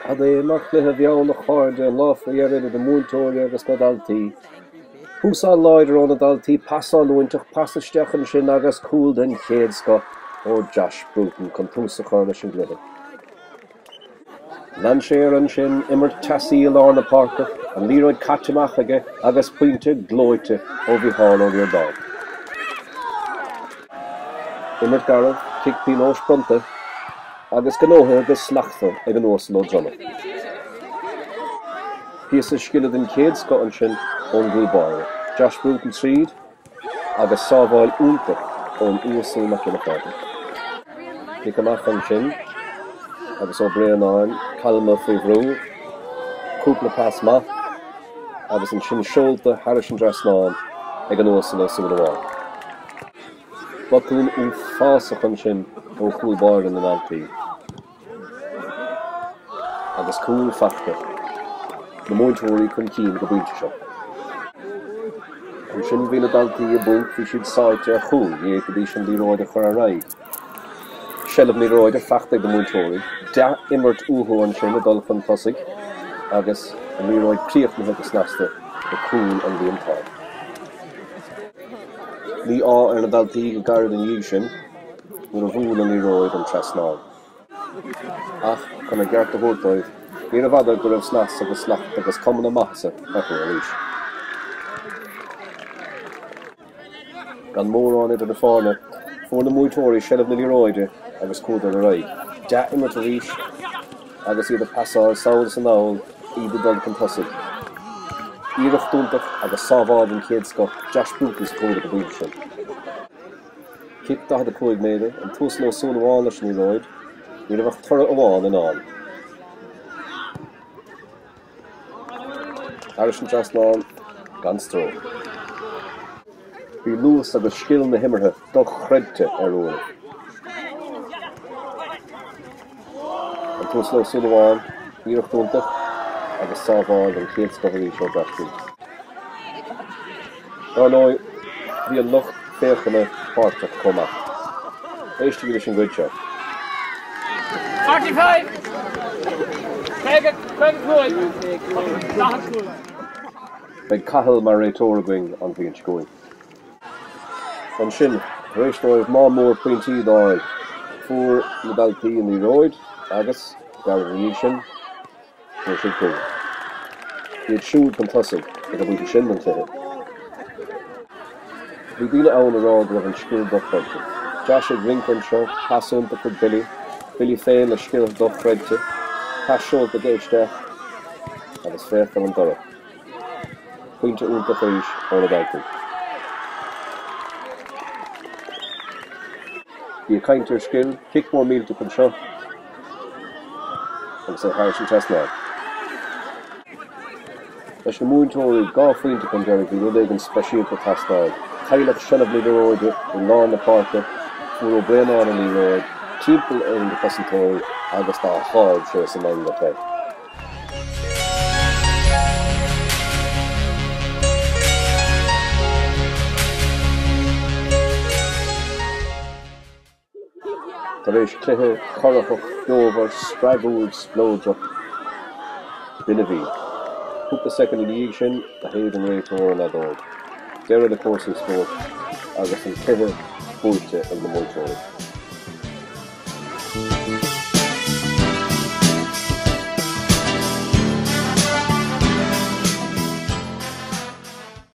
Cad é mar chluiche a bhí ann a chairde, an lá faoi dheireadh idir na múinteoirí agus na daltaí. Tús an-láidir ó na daltaí, pasáil iontach, pas isteach ansin agus cúl den chéad scoth ó Josh Bruton chun tús a chur leis an gcluiche. Lean sé air ansin, imirt teasaí i lár na páirce, an liathróid caite amach aige agus pointe gleoite ó Mhícheál Ó Ríordáin. Imirt garbh, cic pionóis bronnta. agus gnóthaithe go slachtmhar ag an Uasal Ó Droma. Píosa scile den chéad scoth ansin ón gcúl báire, Josh Bruton tríd agus sábháil iontach ón Uasal Mac Giolla Phádraig. Cic amach ansin agus Ó Braonáin calma faoi bhrú, cúpla pas maith agus ansin seolta thairis an dtrasnán ag an Uasal Ó Súilleabháin. Botún uafásach ansin ó chúl báire na ndaltaí. Agus cúl faighte. Na múinteoirí chun cinn go pointe seo. Ansin bhí na daltaí i bponc, bhí siad sáite ar chúl, ní fhéadfaidís an liathróid a chur ar aghaidh. Seilbh na liathróide faighte ag na múinteoirí. Dea-imirt uathu ansin ag dul chun tosaigh agus an liathróid críochnaithe go snasta go cúl an líontáin. Mí-ádh ar na daltaí go gairid ina dhiaidh sin nuair a bhuail an liathróid an trasnán. Ach, chun a gceart a thabhairt dóibh, níorbh fhada go raibh snas agus slacht agus cuma na maitheasa orthu arís. Gan mórán idir na foirne, fuair na múinteoirí seilbh na liathróide agus chuadar ar aghaidh. Dea-imirt arís agus iad ag pasáil sall is anall, iad ag dul chun tosaigh. Iarracht iontach agus sábháil den chéad scoth Josh Bruton sa chúl ag an bpointe sin. Cic 45 méadar, an tUasal Ó Súilleabháin leis an liathróid, ní raibh ach toradh amháin i ndán. Thairis an trasnán, gan stró. Bhí luas agus scil na himeartha dochreidte ar uairibh. An tUasal Ó Súilleabháin, iarracht iontach agus sábháil den chéad scoth arís ó Josh Bruton. Dar ndóigh, bhí an lucht féachana páirteach chomh maith. Éistigí leis an gcuid seo. 45! 50, 55, 45. Beidh Cathal mar réiteoir againn an bhliain seo chugainn. Ansin, tar éis dóibh mám mór pointí d'fháil, fuair na daltaí an liathróid agus, gairid ina dhiaidh sin, fuair siad cúl. Iad siúd chun tosaigh ag an bpointe sin den chluiche. Bhí daoine ann a rá go raibh an scil dochreidte. Josh ag rince anseo, pas iontach chuig Billy, Billy féin le scil dochreidte, pas seolta aige isteach agus féach ar an dtoradh. Pointe iontach arís ó na daltaí. Bí ag caint ar scil, cic mór millteach anseo agus é thairis an trasnán. Leis na múinteoirí, 2 phointe chun deiridh, bhí rud éigin speisialta ag teastáil. Cailleadh seilbh na liathróide i lár na páirce, fuair Ó Braonáin an liathróid timpeall ar na cosantóirí agus do sháigh sé san eangach é. Tar éis cluiche corraitheach, beomhar, spreagúil, spleodrach, b'in a bhí. Cúpla soicind ina dhiaidh sin, do shéid an réiteoir an fheadóg. Deireadh le cúrsaí spóirt agus an cluiche buaite ag na múinteoirí.